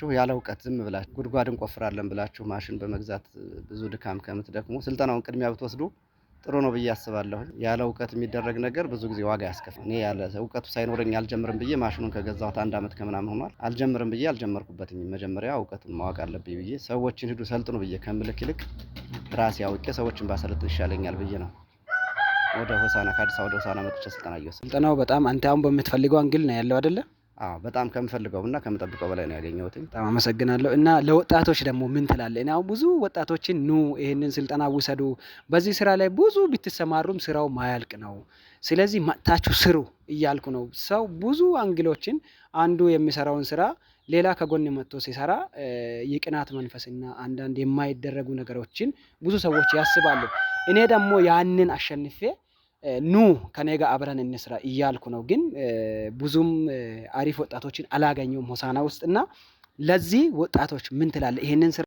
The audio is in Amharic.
ብላችሁ ያለ እውቀት ዝም ብላችሁ ጉድጓድ እንቆፍራለን ብላችሁ ማሽን በመግዛት ብዙ ድካም ከምትደክሙ ስልጠናውን ቅድሚያ ብትወስዱ ጥሩ ነው ብዬ አስባለሁ። ያለ እውቀት የሚደረግ ነገር ብዙ ጊዜ ዋጋ ያስከፍላል። እኔ ያለ እውቀቱ ሳይኖረኝ አልጀምርም ብዬ ማሽኑን ከገዛሁት አንድ ዓመት ከምናምን ሆኗል። አልጀምርም ብዬ አልጀመርኩበትም። መጀመሪያ እውቀቱን ማወቅ አለብኝ ብዬ ሰዎችን ሂዱ ሰልጥኑ ብዬ ከምልክ ይልቅ ራሴ አውቄ ሰዎችን ባሰለጥን ይሻለኛል ብዬ ነው ወደ ሆሳና፣ ከአዲስ አበባ ወደ ሆሳና መጥቼ ስልጠና እየወሰድኩ። ስልጠናው በጣም አንተ አሁን በምትፈልገው angle ነው ያለው አይደለ? አዎ፣ በጣም ከምፈልገው እና ከምጠብቀው በላይ ነው ያገኘሁት። በጣም አመሰግናለሁ። እና ለወጣቶች ደግሞ ምን ትላለህ? እኔ አሁን ብዙ ወጣቶችን ኑ ይሄንን ስልጠና ውሰዱ፣ በዚህ ስራ ላይ ብዙ ብትሰማሩም ስራው ማያልቅ ነው። ስለዚህ መጥታችሁ ስሩ እያልኩ ነው። ሰው ብዙ angle ኦችን አንዱ የሚሰራውን ስራ ሌላ ከጎን መጥቶ ሲሰራ የቅናት መንፈስና አንዳንድ የማይደረጉ ነገሮችን ብዙ ሰዎች ያስባሉ። እኔ ደግሞ ያንን አሸንፌ ኑ ከኔ ጋር አብረን እንስራ እያልኩ ነው። ግን ብዙም አሪፍ ወጣቶችን አላገኘውም ሆሳና ውስጥ። እና ለዚህ ወጣቶች ምን ትላለህ? ይሄንን ስራ